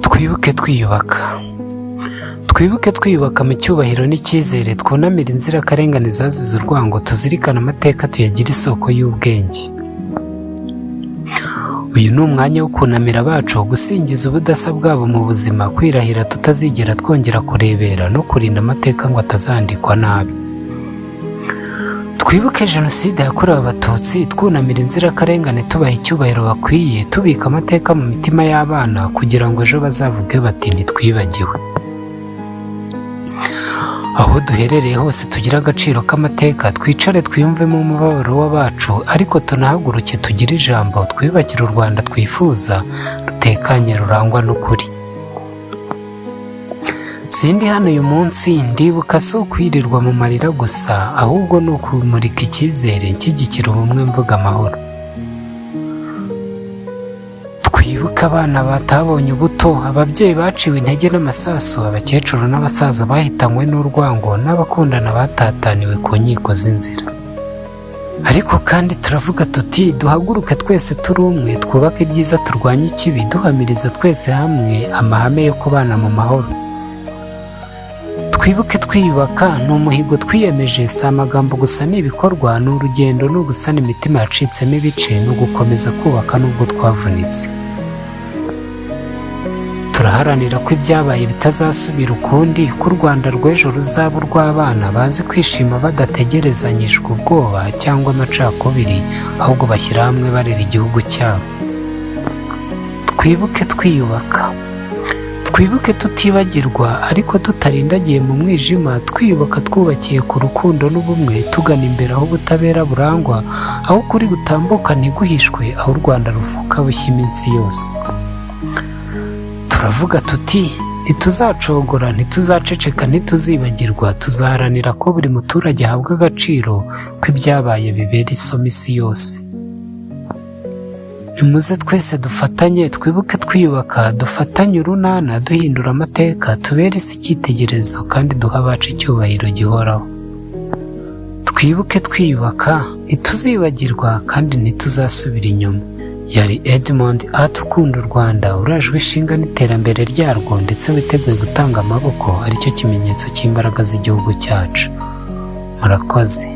Twibuke twiyubaka. Twibuke twiyubaka mu cyubahiro n'icyizere, twunamire inzirakarengane zazize urwango, tuzirikane amateka, tuyagire isoko y'ubwenge. Uyu ni umwanya wo kunamira abacu, gusingiza ubudasa bwabo mu buzima, kwirahira tutazigera twongera kurebera no kurinda amateka ngo atazandikwa nabi. Twibuke Jenoside yakorewe Abatutsi, twunamira inzirakarengane, tubaha icyubahiro bakwiye, tubika amateka mu mitima y'abana kugira ngo ejo bazavuge bati: "Ntitwibagiwe." Aho duherereye hose tugire agaciro k'amateka, twicare twiyumvemo umubabaro w'abacu, ariko tunahaguruke tugire ijambo, twiyubakire u Rwanda twifuza, rutekanye, rurangwa n'ukuri. Sindi hano uyu munsi ndibuka si ukwirirwa mu marira gusa, ahubwo ni ukumurika icyizere, nshyigikira ubumwe, mvuga amahoro. Twibuke abana batabonye ubuto, ababyeyi baciwe intege n'amasasu, abakecuru n'abasaza bahitanywe n'urwango, n'abakundana batataniwe ku nkiko z'inzira. Ariko kandi turavuga tuti: duhaguruke twese turi umwe, twubake ibyiza, turwanye ikibi, duhamiriza twese hamwe amahame yo kubana mu mahoro. Twibuke twiyubaka ni umuhigo twiyemeje, si amagambo gusa, ni ibikorwa, ni urugendo, ni ugusana imitima yacitsemo ibice, ni ugukomeza kubaka nubwo twavunitse. Turaharanira ko ibyabaye bitazasubira ukundi, ko u Rwanda rw'ejo ruzaba urw'abana bazi kwishima badategerezanyijwe ubwoba cyangwa amacakubiri, ahubwo bashyira hamwe barera igihugu cyabo. Twibuke twiyubaka. Twibuke tutibagirwa ariko tutarindagiye mu mwijima, twiyubaka twubakiye ku rukundo n'ubumwe, tugana imbere aho ubutabera burangwa, aho ukuri gutambuka ntiguhishwe, aho u Rwanda ruvuka bushya iminsi yose. Turavuga tuti: ntituzacogora, ntituzaceceka, ntituzibagirwa. Tuzaharanira ko buri muturage ahabwa agaciro, ko ibyabaye bibera isomo isi yose. Nimuze twese dufatanye twibuke twiyubaka, dufatanye urunana, duhindura amateka, tubere isi icyitegererezo kandi duha abacu icyubahiro gihoraho. Twibuke twiyubaka, ntituzibagirwa kandi ntituzasubira inyuma. Yari Edmond Art ukunda u Rwanda, urajwe ishinga n'iterambere ryarwo, ndetse witeguye gutanga amaboko, aricyo kimenyetso cy'imbaraga z'igihugu cyacu. Murakoze.